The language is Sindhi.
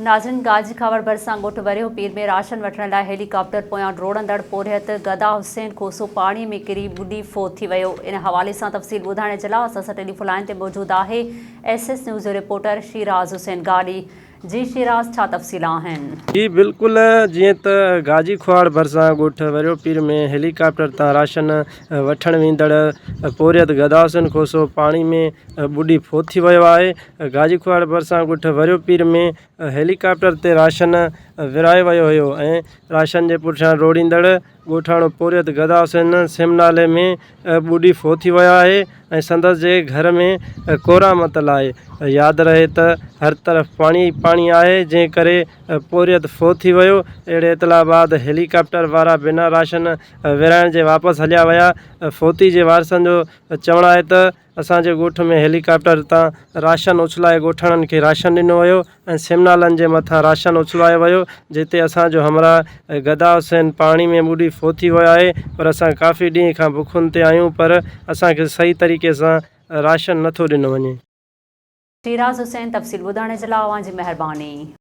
ناظرين گاجي کاوڙ ڀرسان ڳوٺ ورهيو پير ۾ راشن وٺڻ لاء هيلي ڪاپٽر پويان ڊوڙندڙ پورهيت گدا حسين کوسو پاڻي ۾ ڪري ٻڏي فوت ٿي ويو ان حوالي سان تفصيل ٻڌائڻ جي لاء اسان سان ٽيليفون لائين تي موجود آهي ايس ايس نيوز جو رپورٽر شيراز حسين گاڏهي جي شيراز ڇا تفصيل آهن. جي بلڪل جيئن ته گاجي کوهاڙ ڀرسان ڳوٺ وريو پير ۾ هيلي ڪاپٽر تان راشن وٺڻ ويندڙ پورهيت گدا حسين کوسو پاڻي ۾ ٻڏي فوت ٿي ويو آهي گاجي کوهاڙ ڀرسان ڳوٺ وريو پير ۾ هيلي ڪاپٽر تي راشن ورهايو ويو هيو ۽ راشن جي پٺيان ڊوڙيندڙ ڳوٺاڻو پورهيت گدا حسين سم نالي ۾ ٻڏي فوت ٿي ويو آهي ۽ سندس جي گهر ۾ ڪورا متل آهي. ياد رهي ته هر طرف پاڻي ئي پاڻي آهي جنهن ڪري پورهيت فوت ٿي ويو. اهڙي اطلاع بعد هيلي ڪاپٽر وارا بنا راشن ورهائڻ جي واپس هليا ويا. فوتي جي وارثن جو چوڻ آهي ته اسان جي ڳوٺ ۾ هيلي ڪاپٽر تان راشن اڇلائي ڳوٺاڻن کي راشن ڏنو ويو ۽ سم نالن جي مٿان راشن اڇلايو ويو جتي اسان جو همراهه گدا حسين پاڻي ۾ ٻڏي فوت ٿي ويو آهي پر اسان ڪافي ڏينهن کان بکن تي آهيون پر اسان کي صحيح طريقي سان راشن نٿو ڏنو وڃي. شيراز حسين تفصيل ٻڌائڻ جي لاء اوهان جي مهرباني.